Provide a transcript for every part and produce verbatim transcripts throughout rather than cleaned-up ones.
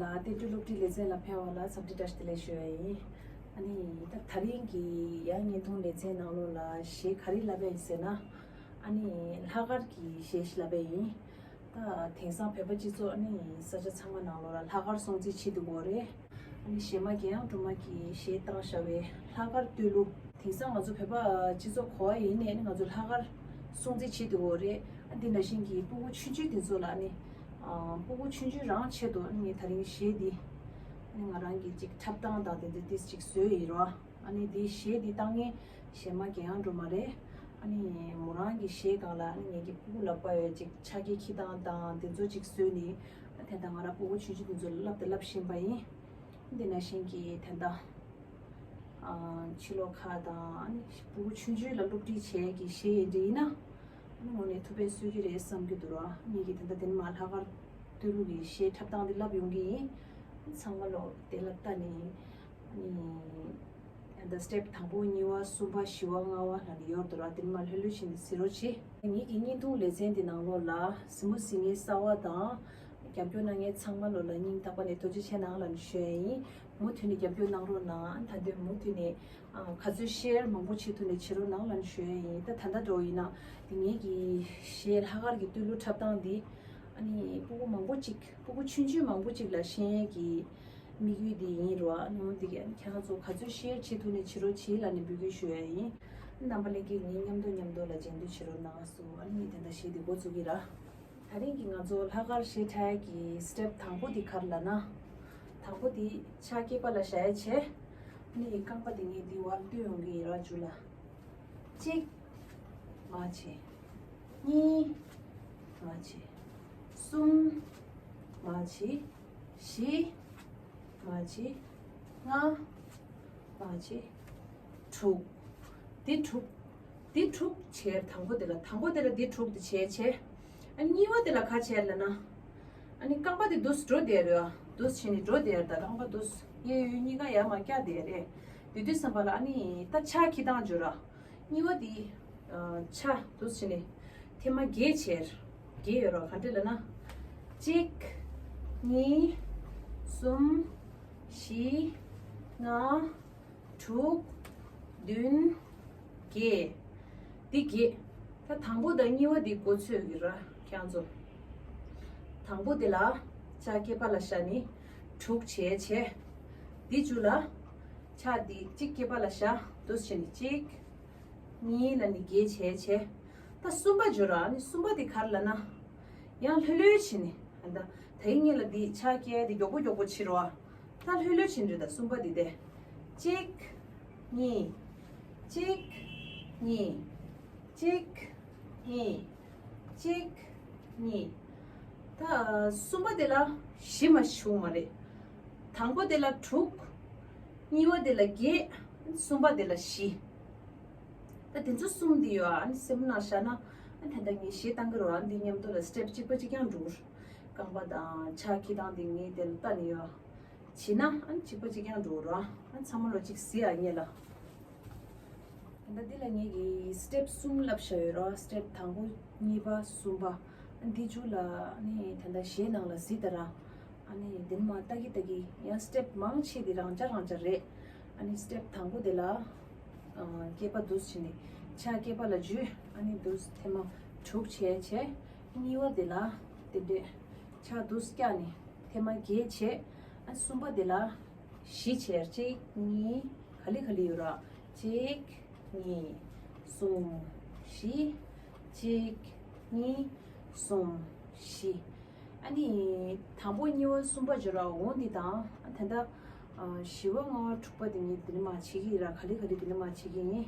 ལ་ཏེ་ཏྲུ་སློབ་ཁྲིད་ལེ་ཚན་ལ་ཕེབས་པ་ལ་འཚམས་འདྲི་བཀྲ་ཤིས་བདེ་ལེགས་ཞུ་ཡ་ཡིན། ཨ་ནི་ད་དེ་རིང་གི་ཡང་བརྙན་ཐུང་ལེ་ཚན་ནང་ལོགས་ལ་གཞས་ག་རེ་བསླབ་པ་ཡིན་ཟེར་ན། ཨ་ནི་ལྷག་དཀར་གྱི་གཞས་ཤིག་བསླབ་པ་ཡིན། ད་དེང་སང་བོད་པ་སྤྱི་ཚོགས་ཨ་ནི་ས་ཆ་ཚང་མ་ནང་ལོགས་ལ་ལྷག་དཀར་སྲུང་བརྩི་བྱེད་དུ་གོ་རེད། ཨ་ནི་གཞས་མ་རྒྱལ་དབང་སྒྲོལ་མ་གིས་གཞས་བཏང་བཞག་པའི་ལྷག་དཀར་བསྟོད་གླུ། དེང་སང་ང་ཚོ་བོད་པ་སྤྱི་ཚོགས་ག་པར་ཡིན་ནའི་ཨ་ནི་ང་ཚོ་ལྷག་དཀར་སྲུང་བརྩི་བྱེད་དུ་གོ་རེད། ཨ་འདི་ནང་བཞིན་གྱི་སྤུ་གུ་ཆུང་ཆུང་དེ་ཚོ་ལ་ཨ་ནི་ཨ་སྤུ་གུ་ཆུང་ཆུང་རང་ཆེད་དུ་ཨ་ནི་ངས་དེ་རིང་གཞས་འདི་ཨ་ནི་ང་རང་གིས་ཅིག་འཁྲབ་སྟངས་དང་དེ་འདྲ་ཏིས་ཅིག་བཟོས་ཡིན་རོ། ཨ་ནི་འདི་གཞས་འདི་བཏང་མཁན་གཞས་མ་རྒྱལ་དབང་སྒྲོལ་མ་རེད། ཨ་ནི་མོ་རང་གི་གཞས་སྒང་ལ་ཨ་ནི་ངེད་ཀྱི་སྤུ་གུ་ལ་དཔའ་བའི་ཅིག་ཕྱག་འཁྱེར་འཁྱེར་སྟངས་དང་དེ་ཚོ་ཅིག་བཟོས་ནས་ཨ་དེ་འདྲ་ང་རང་སྤུ་གུ་ཆུང་ཆུང་དེ་ཚོ་ལ་བསླབ་དང་བསླབ་བཞིན་པ་ཡིན། འདི་ནང་བཞིན་གྱི་དེ་འདྲ་ཨ་ཕྱི་ལོགས་ཁག་དང་ཨ་ནི་སྤུ་གུ་ཆུང་ཆུང་ལ་སློབ་ཁྲིད་བྱེད་ཀྱི་གཞས་ཡིན་འདྲ་ཡིན་ན་ཨ་ནི་དངོས་གནས་ཐུགས་ཕན་གསོས་ཀྱི་རེད་བསམ་གྱི་འདུག་ར། ངེད་ཀྱི་དེ་འདྲ་དེ་ནས་མ་ལྷག་དཀར་བསྟོད་གླུ་གི་གཞས་འཁྲབ་སྟངས་འདི་བསླབ་ཡོང་གི་ཡིན། ཚང་མ་ལོ་དེ་ལ་ལྟ་ནས་ཨ་ནི་ད་ལྟ་སི་ཊེབ་དང་པོ་གཉིས་པ་གསུམ་པ་བཞི་པ་ལྔ་པ་ལ་ནི་ཡོད་འདུག་ར། དེ་ནི་མ་ལྷོད་ལྷོད་བྱས་ནས་གཟིགས་རོགས་བྱེད། ངེད་ཀྱི་བརྙན་ཐུང་ལེ་ཚན་འདི་ནང་ལོགས་ལ་གཟིགས་མོ་གཟིགས་མཁན་གསར་པ་དང་རྒྱབ་སྐྱོར་གནང་མཁན་ཚང་མ་ལོ་ལ་སྙིང་ཐག་པ་ནས་ཐུགས་རྗེ་ཆེ་གནང་ལབ་ནས་ཞུ་ཡ་ཡིན། མུ་མཐུད་ནས་རྒྱབ་སྐྱོར་གནང་རོགས་གནང་། ད་དུང་མུ་མཐུད་ནས་ཨ་ག་ཚོད་ཤེར་མང་པོ་བྱེད་ཐུབ་ནས་བྱེད་རོགས་གནང་ལབ་ནས་ཞུ་ཡ་ཡིན། ད་ད་ལྟ་འགྲོ་ཡིན་ན་འདི་ངེད་ཀྱི་གཞས་ལྷག་དཀར་གྱི་བསྟོད་གླུ་འཁྲབ་སྟངས་འདི་ཨ་ནི་སྤུ་གུ་མང་པོ་ཅིག་སྤུ་གུ་ཆུང་ཆུང་མང་པོ་ཅིག་ལ་ཤེས་ཡས་ཀྱི་དམིགས་ཡུལ་འདི་ཡིན་རོ། ཨ་ནི་འོ་འདི་ག་ཁྱེད་རང་ཚོ་ག་ཚོད་ཤེར་བྱེད་ཐུབ་ནས་བྱེད་རོགས་བྱེད་ལབ་ནས་འབོད་སྐུལ་ཞུ་ཡ་ཡིན། རྣམ་པ་ལྷན་རྒྱས་ངའི་མཉམ་དུ་མཉམ་དུ་ལ་མཇལ་འདོད་བྱེད་རོགས་གནང་སོ། ཨ་ནི་དེ་འདྲ་བྱས་ཏེ་འགོ་བཙུགས་ཀྱི་ར། ད་རིང་གི་ང་ཚོ་ལྷག་དཀར་གཞས་འཁྲབ་ཡ་གི་སི་ཊེབ་དང་པོ་འདི་ག་རེ་ལབ་ན། དང་པོ་འདི་ཕྱག་སྐེད་པ་ལ་བཞག་ཡ་བྱས། ཨ་ནི་རྐང་པ་འདི་ངས་འདི་བར་བསྟོད་ཡོང་གི་ཡིན་ར་ཇུ་ལ། གཅིག་མར་བྱེད། གཉིས་མར་བྱེད། གསུམ་མར་བྱེད། བཞི་མར་བྱེད། ལྔ་མར་བྱེད། དྲུག་འདི་དྲུག་འདི་དྲུག་བྱས། དང་པོ་དེ་ལ་དང་པོ་དེ་ལ་འདི་དྲུག་འདི་བྱས་བྱས། ཨ་གཉིས་པ་དེ་ལ་ག་བྱས་ལབ་ན། ཨ་ནི་རྐང་པ་དེ་འདུག་སེ་འགྲོ་བསྡད་རེད། འདུག་སེ་བྱས་ནས་འགྲོ་བསྡད་རེད། ད་རྐང་པ་འདུག་སེ་གཡས་གཡོན་གཉིས་ཀ་ཡར་མར་བཀྱག་བསྡད་རེད། དེ་དུས་ཙམ་པ་ལ་ཨ་ནི་ད་ཕྱག་འཁྱེར་སྟངས་འཇོག་ར། གཉིས་པ་དེ་ཨ་ཕྱག་འདུག་སེ་བྱས་ནས་ཐེངས་མ་བརྒྱད་བྱས། བརྒྱད་ཡོད་ར། ག་འདྲ་ལབ་ན། གཅིག་གཉིས། གསུམ། བཞི། ལྔ། དྲུག་བདུན། བརྒྱད། འདི་བརྒྱད། ད་དང་པོ་དང་གཉིས་པ་འདི་མགོ་ཚོས་ཀྱི་ར་ཁྱེད་རང་ཚོ། དང་པོ་དེ་ལ་ཕྱག་སྐེད་པ་ལ་བཞག་ནི་དྲུག་བྱས་བྱས། འདི་མཇུག་ལ་ཕྱག་འདི་གཅིག་སྐེད་པ་ལ་བཞག་འདུག་སེ་བྱས་ནི་གཅིག་གཉིས་ལ་ནི་བརྒྱད་བྱས་བྱས། ད་གསུམ་པ་འཇོག་ར། ནི་གསུམ་པ་དེ་ག་རེ་ལབ་ན། ཡང་ལྷོད་ལྷོད་བྱས་ནི་ཨ་ད་ད་ཡིན་ངེད་ལ་འདི་ཕྱག་སྐེད་འདི་མགྱོགས་པོ་མགྱོགས་པོ་བྱེད་རོགས། ད་ལྷོད་ལྷོད་བྱེད་འདྲི་ད་གསུམ་པ་འདི་དེ། གཅིག་གཉིས། གཅིག་གཉིས། གཅིག་གཉིས། གཅིག་གཉིས། ད་གསུམ་པ་དེ་ལ་བཞི་མ་བྱུང་མ་རེད། དང་པོ་དེ་ལ་དྲུག་གཉིས་པ་དེ་ལ་བརྒྱད། གསུམ་པ་དེ་ལ་བཞི། ད་དེ་ཚོ་གསུམ་འདི་ཡོད་ཨ་ནི་སེམས་ནང་བཞག་ན། ཨ་ད་ད་ངས་གཞས་བཏང་གི་རོགས། ཨ་འདི་མཉམ་དུ་ལ་སི་ཊེབ་གཅིག་པ་གཅིག་རྐྱང་འགྲོ། རྐང་པ་དང་ཕྱག་འཁྱེར་སྟངས་འདི་ངས་དེ་ལ་ལྟ་ནི་ཡོད། བྱས་ན་ཨ་ནི་གཅིག་པ་གཅིག་རྐྱང་འགྲོ་རོགས། ཨ་ཚང་མ་ལོ་གཅིག་གཟིགས་ཨ་ངེད་ལ། ད་འདི་ལ་ངེད་ཀྱིས་སི་ཊེབ་གསུམ་བསླབས་བཞག་ཡོད་རོགས། སི་ཊེབ་དང་པོ་གཉིས་པ་གསུམ་པ། ཨ་འདི་མཇུག་ལ་ཨ་ནི་ད་ལྟ་གཞས་ནང་ལ་གཟིགས་ད་ར། ཨ་ནི་དེ་མ་ལྟ་གི་ལྟ་གི་ཡང་སི་ཊེབ་མང་ཆེ་དེ་རང་འཇགས་རང་འཇགས་རེད། ཨ་ནི་སི་ཊེབ་དང་པོ་དེ་ལ་ཨ་སྐེད་པ་འདུག་སེ་བྱས་ནས་ཕྱག་སྐེད་པ་ལ་འཇུས། ཨ་ནི་འདུག་སེ་ཐེངས་མ་དྲུག་བྱས་བྱས། གཉིས་པ་དེ་ལ་དེ་འདྲས་ཕྱག་འདུག་སེ་བཀྱག་ནས་ཐེངས་མ་བརྒྱད་བྱས། ཨ་གསུམ་པ་དེ་ལ་བཞི་བྱས། གཅིག་གཉིས། ག་ལེ་ག་ལེ་ཡོད་ར། གཅིག་གཉིས། གསུམ། བཞི། གཅིག་གཉིས། གསུམ། བཞི། ཨ་ནི་དང་པོ་གཉིས་པ་གསུམ་པ་འཇོག་ར། འོ་འདི་དང་ཨ་ད་ལྟ་ཨ་བཞི་པ་ལྔ་པ་དྲུག་པ་དེ་ངས་འདི་ནས་མར་བྱེད་ཀྱི་ཡིན་ར། ག་ལེ་ག་ལེ་འདི་ནས་མར་བྱེད་ཀྱི་ཡིན།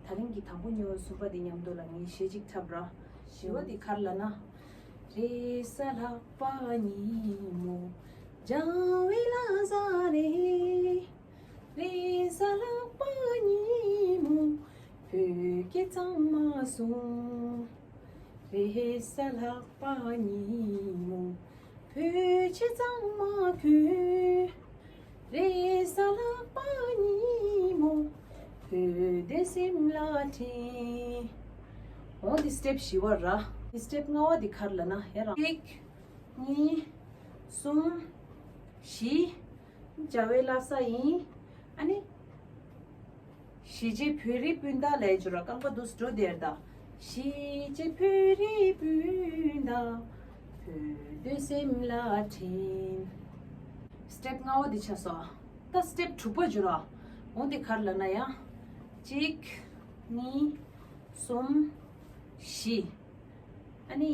ད་རིང་གི་དང་པོ་གཉིས་པ་གསུམ་པ་དེ་མཉམ་དུ་ལ་ངས་གཞས་གཅིག་འཁྲབ་ར། བཞི་པ་དེ་ག་རེ་ལབ་ན། རེས་གཟའ་ལྷག་པ་ཉིན་མོ་འཇང་བའི་ལ་ཟ་རེད། རེས་གཟའ་ལྷག་པ་ཉིན་མོ་བོད་སྐད་གཙང་མ་གསུང་། རེས་གཟའ་ལྷག་པ་ཉིན་མོ་བོད་ཆས་གཙང་མ་གོན། རེས་གཟའ་ལྷག་པ་ཉིན་མོ་བོད་དོན་སེམས་ལ་དྲན། འོ་འདི་སི་ཊེབ་བཞི་པ་ར། འདི་སི་ཊེབ་ལྔ་པ་འདི་ག་རེ་ལབ་ན་ཡ་རང་། གཅིག་གཉིས། གསུམ། བཞི། བྱ་བའི་བླ་གཟའ་ཡིན། ཨ་ནི། ཞི་བྱེད་བོད་རིགས་སྤུན་ཟླ་ལས་བྱུང་ར། རྐང་པ་འདུག་འགྲོ་དེར་ད། ཞི་བྱེད་བོད་རིགས་སྤུན་ཟླ། བོད་དོན་སེམས་ལ་དྲན། སི་ཊེབ་ལྔ་བ་འདི་ཆགས་སོ། ད་སི་ཊེབ་དྲུག་པ་བྱུང་ར། འོ་འདི་ག་རེ་ལབ་ན་ཡ། གཅིག་གཉིས། གསུམ། བཞི། ཨ་ནི།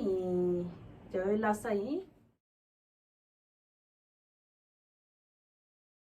བྱ་བའི་བླ་གཟའ་ཡིན།